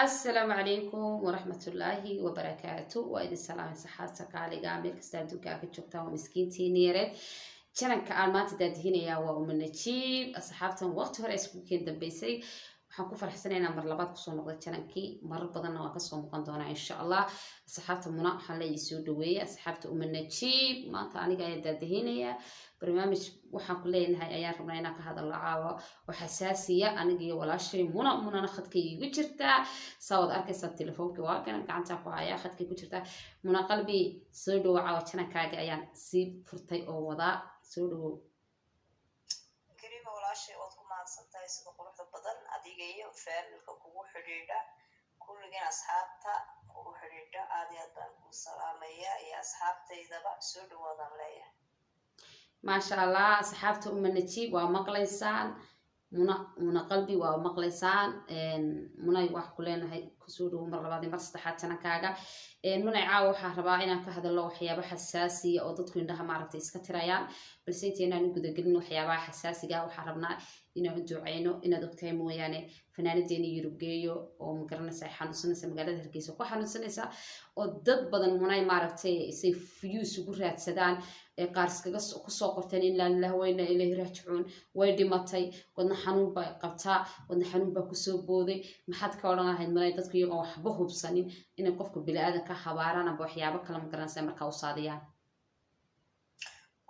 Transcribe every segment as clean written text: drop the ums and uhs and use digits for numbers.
Asalaamu calaykum waraxmatullaahi wabarakaatu. Waa idin salaamay, saxaabta qaaliga, meel kasta adduunka aa ka joogtaan. Waa miskiintiini yareed. Channelka aan maanta daadihinayaa waa Uma Najiib. Asxaabtan waqti hore iskugu keen dambeysay. Waxaan ku faraxsanay inaan mar labaad kusoo noqday channelkii. Marar badanna waan kasoo noqon doonaa, insha Allah. Asxaabta Muna waxaan leeyahay soo dhaweeya. Asxaabta Uma Najiib, maanta aniga ayaa daadihinaya barnaamij. Waxaan ku leenahay ayaan rabnaa inaan ka hadalno caawa oo xasaasiya, aniga iyo walaashay Muna. Munana khadkay iigu jirtaa, saa waad arkaysaa. Telefoonki waa kana, gacantaa ku hayaa, khadkay ku jirtaa. Muna qalbi, soo dhawo. Caawa channelkaaga ayaan sii furtay oo wadaa. Soo dhawow. Kariima walaashay, waad ku mahadsan tahay sida quruxda badan, adiga iyo faamilka kugu xidhiidha kulligeen, asxaabta kugu xidhiidha. Aad iyo aad baan kuu salaamaya iyo asxaabtaydaba. Soo dhawaadaan leeyahay. Maasha Allah. Asxaabta Uma Najiib, waa maqlaysaan Muna. Muna qalbi, waa maqlaysaan. Munay, wax ku leenahay kusoo dhawo mar labaad iyo mar saddexaad channelkaaga. Munay, caawa waxaa rabaa inaan ka hadalno waxyaaba xasaasiya oo dadku indhaha maaragtay iska tirayaan, balse intaynaan u gudagelin waxyaabaha xasaasiga, waxaa rabnaa inaan u duceyno. Inaad ogtahay mooyaane, fanaanadeena Yurub Geeyo oo magaranaysa ay xanuunsanaysa, magaalada Hargeysa ku xanuunsanaysa, oo dad badan, Munay, maaragtay say views ugu raadsadaan ee qaar iskaga kusoo qorteen "Inaa lillahi wa inaa ilayhi raajicuun, way dhimatay, wadna xanuun bay qabtaa, wadna xanuun baa kusoo booday." Maxaad ka odhan lahayd, Munay, dadku iyagoon waxba hubsanin inay qofka bini-aadanka habaaraan amba waxyaabo kale magaranaysa markaa u saadiyaan?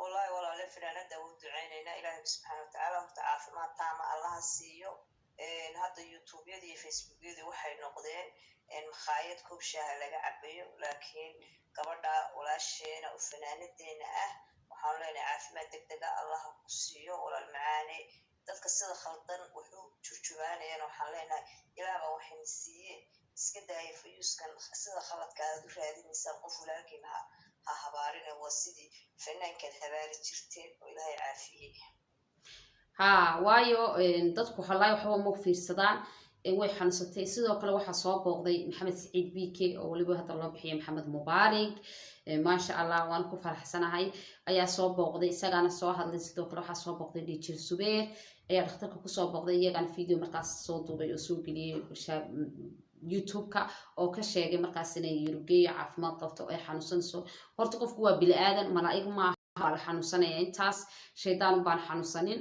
Wallahi walaale, fanaanada wuu duceynaynaa. Ilaahay subxaana watacaala horta caafimaad taama Allaha siiyo. Hadda YouTubeyadii iyo Facebookyadii waxay noqdeen makhaayad koob shaaha laga cabayo, laakiin gabadha walaasheena oo fanaanadeena ah waxaanu leenahay caafimaad deg dega Allaha ku siiyo, walaal macaane. Dadka sida khaldan wuxuu jurjubaanayana waxaan leenahay, Ilaah baa waxayna siiye, iska daaya viewskan sida khaladka aad u raadinaysaan. Qof walaalkiin ha habaarina, waa sidii fanaankaad habaari jirteen oo Ilaahay caafiyey. Ha, waayo dadku halaay waxba ma fiirsadaan. Way xanuunsatay. Sidoo kale waxaa soo booqday Maxamed Saciid BK, oo weliba hadda loo bixiyay Maxamed Mubaarig. Maasha Allah, waan ku faraxsanahay, ayaa soo booqday, isagaana soo hadlay. Sidoo kale waxaa soo booqday Dijir Subeer ayaa dhakhtarka kusoo booqday, iyagaana video markaas soo duubay oo soo geliyey YouTube-ka, oo ka sheegay markaas inay Yurubgeeyo caafimaad qabto, ay xanuunsanayso. Horta qofku waa bili aadan, malaa'ig maaha, waa la xanuunsanaya. Intaas shaydaan baan xanuunsanin.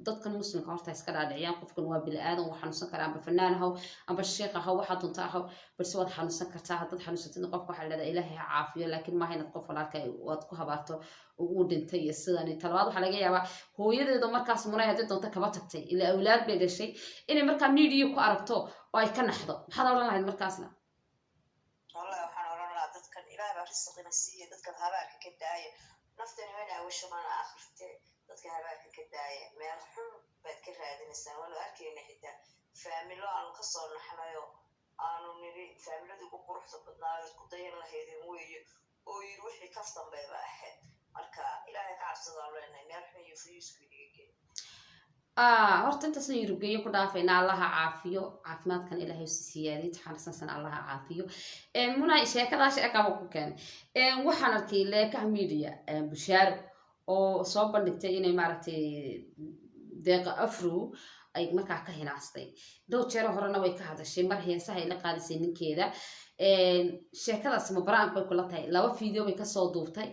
Dadkan muslimka horta iska dhaadhiciyaan, qofkan waa bili aadan, waa xanuunsan karaa. Amba fanaan ahaw, amba sheekh ahaw, waxaa dunta ahaw, balse waad xanuunsan kartaa. Haddaad xanuunsatid, qofka waxaa leedahay Ilaahay ha caafiyo, laakiin maaha inaad qof walaalka waad ku habaarto uu dhintay iyo sidan. Talabaad, waxaa laga yaabaa hooyadeedu markaas, Munay, haddii doonto kaba tagtay, ilaa awlaad bay dhashay, inay markaa media ku aragto oo ay ka naxdo. Maxaad odhan lahayd markaasna? Wallahi waxaan odhan lahaa, dadkan Ilaah baa risqina siiya, dadkan habaarka ka daaya. Naftani mana awisho mana akhrite, dadka habaarka ka daaya. Meel xun baad ka raadinaysaan. Waanu arkayna xitaa faamilo aanu kasoo naxnayo, aanu niri faamiladii ugu quruxda badnaayood ku dayan lahaydeen weeye, oo yiri wixii kaftan bayba ahayd. Marka Ilaahay ka cabsadaan leenahay, meel xun iyo viewsku inaga geen. Horta intaasna Yurubgeeyo ku dhaafayna. Allaha caafiyo, caafimaadkan Ilaahay si siyaadiy, taxanusansan Allaha caafiyo. Muna, sheekadaa sheekaba ku keenay, waxaan arkay leekaha media Bushaaro oo soo bandhigtay inay maaragtay Deeqa Afro ay markaa ka hinaastay. Dhowr jeero horena way ka hadashay, mar heesaha ay la qaadisay ninkeeda. Sheekadaas ma prank bay kula tahay? Laba video bay kasoo duubtay.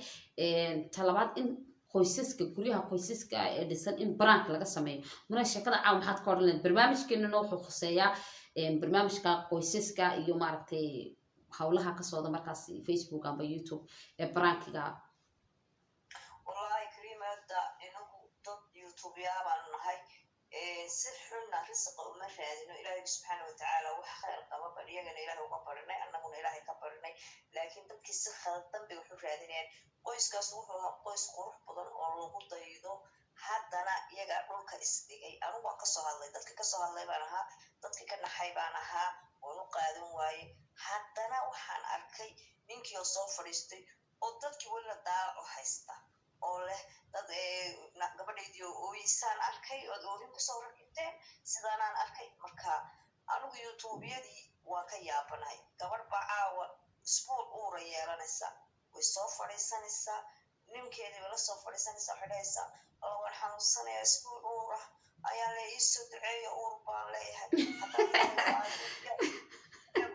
Talabaad, in qoysaska, guryaha qoysaska ee dhisan in prank laga sameeyo, muna, sheekada caawa maxaad ka odhan lahayd? Barnaamijkeenana wuxuu khuseeyaa barnaamijka qoysaska iyo maaragtay howlaha ka socda markaas Facebook amba YouTube ee prankiga. Wallahi Kariimada, inagu dad YouTubeyaa baanu nahay, si xunna risiqa uma raadino. Ilaahay subxaana watacaala wax khayr qaba bal iyagana Ilaahay uga barinay, annaguna Ilaahay ka barinay, laakiin dadkii si khaldan bay wax u raadinayaan. Qoyskaas wuxuu ahaa qoys qurux badan oo lagu daydo, haddana iyagaa dhulka isdhigay. Anigu waan kasoo hadlay, dadka kasoo hadlay baan ahaa, dadka ka naxay baan ahaa, waan u qaadan waaye. Haddana waxaan arkay ninkii oo soo fadhiistay oo dadkii welina daalac u haysta oo leh dad gabadhaydii oo ooyeysaan arkay, ood oohin kusoo rakibteen, sidaanaan arkay. Marka anigu YouTubeyadii waan ka yaabanahay. Gabadh baa caawa isbuuc uura yeelanaysa, way soo fadhiisanaysaa, ninkeediiba la soo fadhiisanaysaa, waxay dhahaysaa, "Alla, waan xanuunsanayaa, isbuuc uura ayaa le, iisoo duceeya, uur baan leeyahay."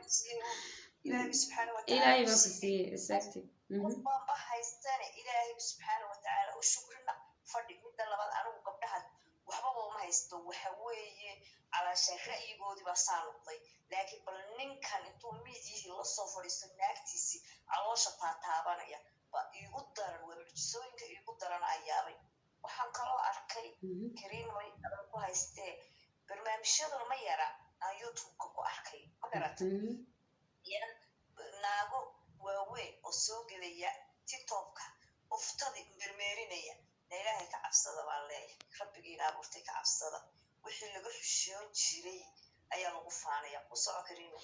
ku siiyey, Ilaahay subxaana watacaala Ilaahay ku baa ku siiyey. siiyey, exactly. Qof baanba haystane, Ilaahay subxaana watacaala u shukrina fadhi. Midda labaad, anigu gabdhaha waxbaba uma haysto. Waxa weeye calaashaan ra'yigoodii baa saa noqday, laakiin bal ninkan intuu miidyihii lasoo fadhiisto naagtiisii caloosha taataabanaya ba iigu daran. Waa mucjisooyinka iigu daran aan yaabay. Waxaan kaloo arkay, Kariimoy, adan ku haystee, barnaamijyaduna ma yara aan YouTube-ka ku arkay, ma garata? Yan naago waaweyn oo soo gelaya TikTok-ka, uftadii mermeerinaya. Na Ilaahay ka cabsada baan leeyahay, Rabbigiina abuurtay ka cabsada. Wixii laga xushoon jiray ayaa lagu faanaya. U soco, Kariimo.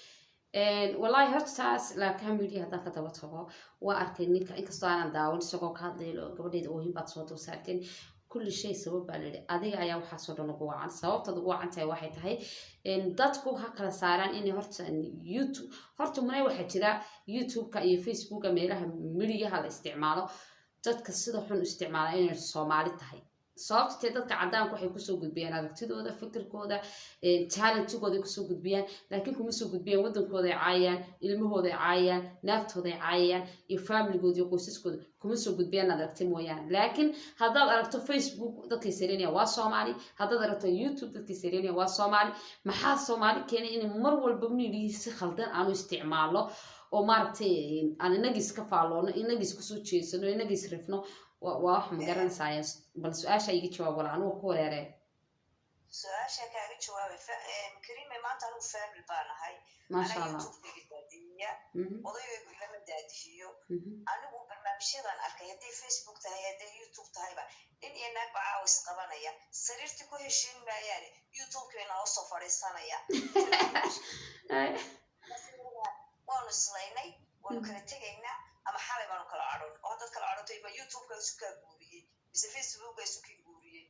Wallahi horta taas laakiin media haddaan ka daba tago, waa arkay ninka, inkastoo aanan daawan, isagoo ka hadlayo gabadheeda oohin baad soo dul saarteen. Kulli shay sabab baa layidhi. Adiga ayaa waxaasoo dhan ugu wacan. Sababtaad ugu wacan tahay waxay tahay dadku ha kala saaraan inay horta YouTube, horta mune waxaa jira YouTube-ka iyo Facebooka, meelaha midiyaha la isticmaalo, dadka sida xun u isticmaala inay Soomaali tahay. Sababta tee dadka caddaanku waxay kusoo gudbiyaan aragtidooda, fikirkooda, talentigooda kusoo gudbiyaan, laakiin kuma soo gudbiyaan waddankooday caayaan, ilmahooday caayaan, naagtooday caayaan iyo familigooda iyo qoysaskooda kuma soo gudbiyaan, aad aragti mooyaane. Laakiin haddaad aragto Facebook, dadkay sareynaya waa Soomaali. Haddaad aragto YouTube, dadkay sareynaya waa Soomaali. Maxaa Soomaali keenay inay mar walba midhihii si khaldan aanu isticmaalno oo maaragtay aan inagiis ka faalloono, inagiis kusoo jeesano, inagiis rifno? Waa wax ma garanaysaaya. Bal su-aasha iga jawaab wala, anugu ku wareeree. Su-aasha kaaga jawaabay, Kariime. Maanta anigu family baan ahay. Maasha anaa Allah. YouTube-kayga daadihiya, odaygaygu ilama daadihiyo. Anigu barnaamijyadan arkay, hadday Facebook tahay, hadday YouTube tahayba, nin iyo naag ba caawis qabanaya, sariirtii ku heshiin maayaane, YouTube-kii bay nala soo fadhiisanaya. Waanu islaynay, waanu kala tegaynaa, ama xalay baanu kala cadhon. Oo haddaad kala cadhotay, ma YouTube-ka isu kaa guuriyey mise Facebooka isu kii guuriyey?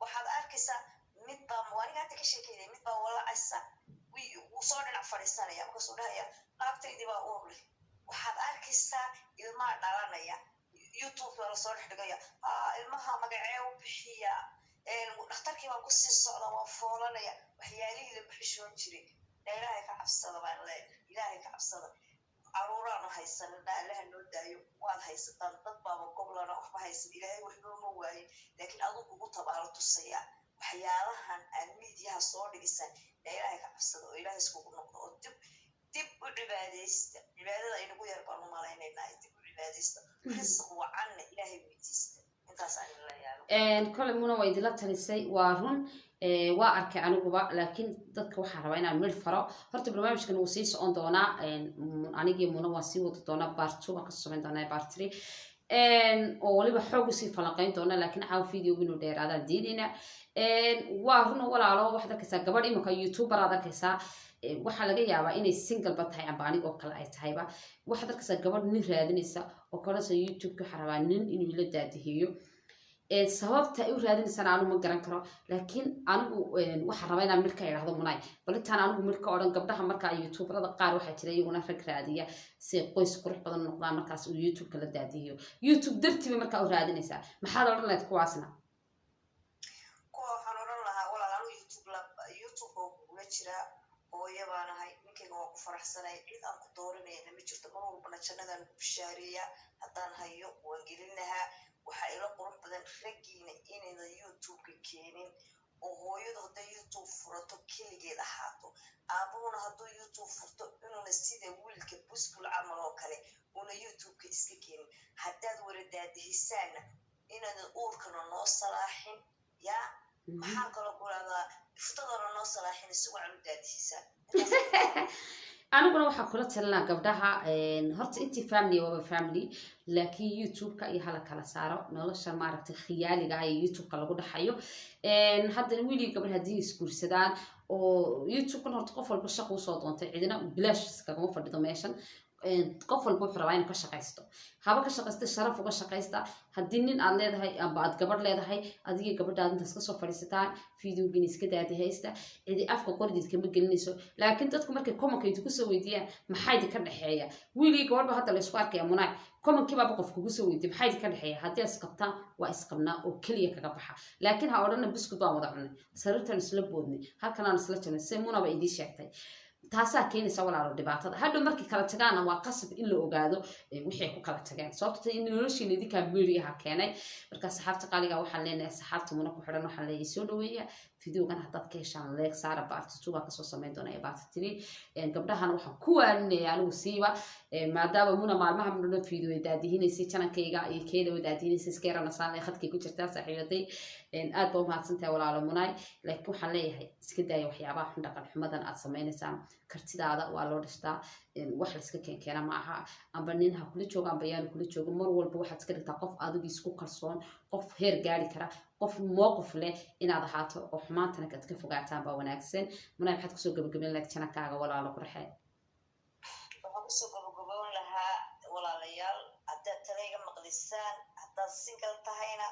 Waxaad arkaysaa mid baa, aniga hadda ka sheekeynaya, mid baa walacaysa, wuu soo dhinac fadhiisanaya, markaasuu dhahaya naagtaydii baa uur leh. Waxaad arkaysaa ilmaha dhalanaya, YouTube baa lasoo dhex dhigaya. Ilmaha magacee u bixiya? Dhakhtarkii baan kusii socda, waan foolanaya. Waxyaalihii lagu xishoon jiray. Ilaahay ka cabsada baan leeyahay, Ilaahay ka cabsada. Caruuraanu haysanana, Allaha noo daayo. Waad haysataan, dad baaba goblana waxba haysan. Ilaahay waxba ma waayin, laakiin aduu kugu tabaalo tusaya waxyaalahan aad miidiyaha soo dhigisan. Ilaahay ka cabsada oo Ilaahay iskugu noqdo oo dib dib u cibaadaysta. Cibaadada aynagu yar baan u malaynaynaa. Dib u cibaadaysta, risq wacanna Ilaahay weydiista. Intaas aan ila yaalo. Kole Muna waa idinla talisay, waa run, waa arkay aniguba, laakiin dadka waxaa rabaa inaan mid faro. Horta barnaamijkan wuu sii socon doonaa. Anigii Muna waan sii wadi doonaa, part 2 baan kasoo samayn doonaa, part 3 oo waliba xoog usii falanqeyn doona, laakiin caawa video inuu dheeraadaan diidayna. Waa run walaalo, waxaad arkaysaa gabadh imika YouTuber aad arkaysaa, waxaa laga yaabaa inay single ba tahay amba anigoo kale ay tahayba. Waxaad arkaysaa gabadh nin raadinaysa oo kalesa YouTube-ka, waxaa rabaa nin inuu ila daadihiyo. Sababta ay u raadinaysaan anigu ma garan karo, laakiin anigu waxaan rabaa inaan mid ka idhahdo Munay. Bal intaan anigu mid ka odhan, gabdhaha markaa YouTuberada qaar waxaa jira iyaguna rag raadiya si qoys qurux badan noqdaan, markaas uu YouTube-ka la daadihiyo, YouTube dartiiba markaa u raadinaysaa. Maxaad odhan lahayd kuwaasna? Kuwa waxaan odhan lahaa, walaal, anigu YouTube oo kugula jiraa, hooyo baan ahay, ninkayga waan ku faraxsanay, cid aan ku dooranayna ma jirto. Mar walbana jannadaan ku bishaareeya. Haddaan hayo waan gelin lahaa. Waxaa ila qurux badan raggiina inaynan YouTube-ka keenin, oo hooyadu hadday YouTube furato keligeed ahaato, aabuhuna hadduu YouTube furto inuuna sida wiilka buskul camal oo kale una YouTube-ka iska keenin. Haddaad waradaadihisaanna, inaadan uurkana noo salaaxin yaa. Maxaan kaloo ku rahdaa? Iftadana noo salaaxin, si wacan u daadihisaan. Aniguna waxaa kula talinaa gabdhaha, horta intii family waaba family, laakiin YouTube-ka iyo hala kala saaro nolosha maaragtay khiyaaliga ah ee YouTube-ka lagu dhaxayo. Haddana wiilii gabadh haddii isguursadaan oo YouTube-kan, horta qof walba shaqa usoo doontay, cidina bilaash iskagama fadhido meeshan. Qof walba wuxuu rabaa inuu ka shaqaysto, haba ka shaqaysta, sharaf uga shaqaysta. Haddii nin aad leedahay amba aad gabadh leedahay, adiga gabadhaad intaas kasoo fadhiisataan, videogin iska daadi haysta, cidi afka qorideed kama gelinayso. Laakiin dadku markay commentka idinku soo weydiiyaan maxaa idinka dhexeeya, wiilii gabadhba hadda laysku arkaya, Munaay, commentkii baaba qof kugu soo weydiiya maxaa idinka dhexeeya, haddii isqabtaan waa isqabnaa oo keliya kaga baxa. Laakiin ha odhana buskud baan wada cunay, sariirtaan isla boodnay, halkan aan isla jirnay, se Munaba idiin sheegtay. Taasaa keenaysa, walaalo, dhibaatada. Hadhow markay kala tagaana waa qasab in la ogaado wixii ay ku kala tageen, sababto in noloshiina idinkaa mediaha keenay. Marka saxaabta qaaliga waxaan leenahay, saxaabta Muna ku xidhan, waxaan leeyahay soo dhaweeya videogan. Haddaad ka heshaan, like saara. Part 2 baan kasoo samayn doonaa iyo part 3. Gabdhahana waxaan ku waaninaya anigu siiba, maadaama Muna maalmaha mudhan video ay daadihinaysay channelkayga iyo keedaba daadihinaysay, iska yarana saan khadkay ku jirtaa. Saaxiibaday, aad baa umahadsantahay, walaalo Munay. Laakiin waxaan leeyahay, iska daaya waxyaabaha xun, dhaqan xumadan aad samaynaysaan. Kartidaada waa loo dhishtaa, wax layska keenkeena ma aha. Amba nin ha kula joogo, amba yaanu kula joogo, mar walba waxaad iska dhigtaa qof adigu isku kalsoon, qof heer gaari kara, qof mowqif leh inaad ahaato, oo xumaantana aad ka fogaataan baa wanaagsan. Munay, maxaad kusoo gabagabin lahayd channelkaaga, walaalo qurxe? Waxaan kusoo gabagaboon lahaa, walaalayaal, haddaad talayga maqlisaan, haddaad single tahayna,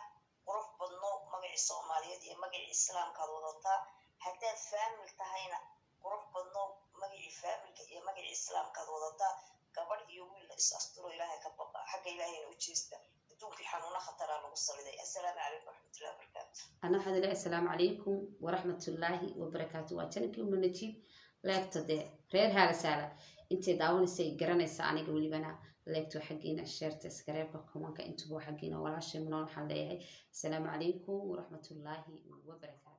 qurux badno, magacii Soomaaliyeed iyo magacii Islaamkaad wadataa. Haddaad family tahayna, qurux badno, magacii familyka iyo magacii Islaamkaad wadataa. Gabadh iyo wiil is asturo, Ilaahay ka baqa, xagga Ilaahayna u jeesta. Adduunkii xanuuno khataraa lagu saliday. Assalaamu calaykum waraxmatullahi wabarakaatu. Ana waxaad ilahay, assalaamu calaykum waraxmatullaahi wabarakaatu. Waa channelkii Uma Najiib. Liketa dee reer haala saala intay daawanaysa ay garanaysa aniga welibana. Liketa waa xaggiina, shareta, subscribeka, commentka, intuba waa xaggiina. Walaashay Munoon waxaan leeyahay, assalaamu calaykum waraxmatullaahi wabarakaatu.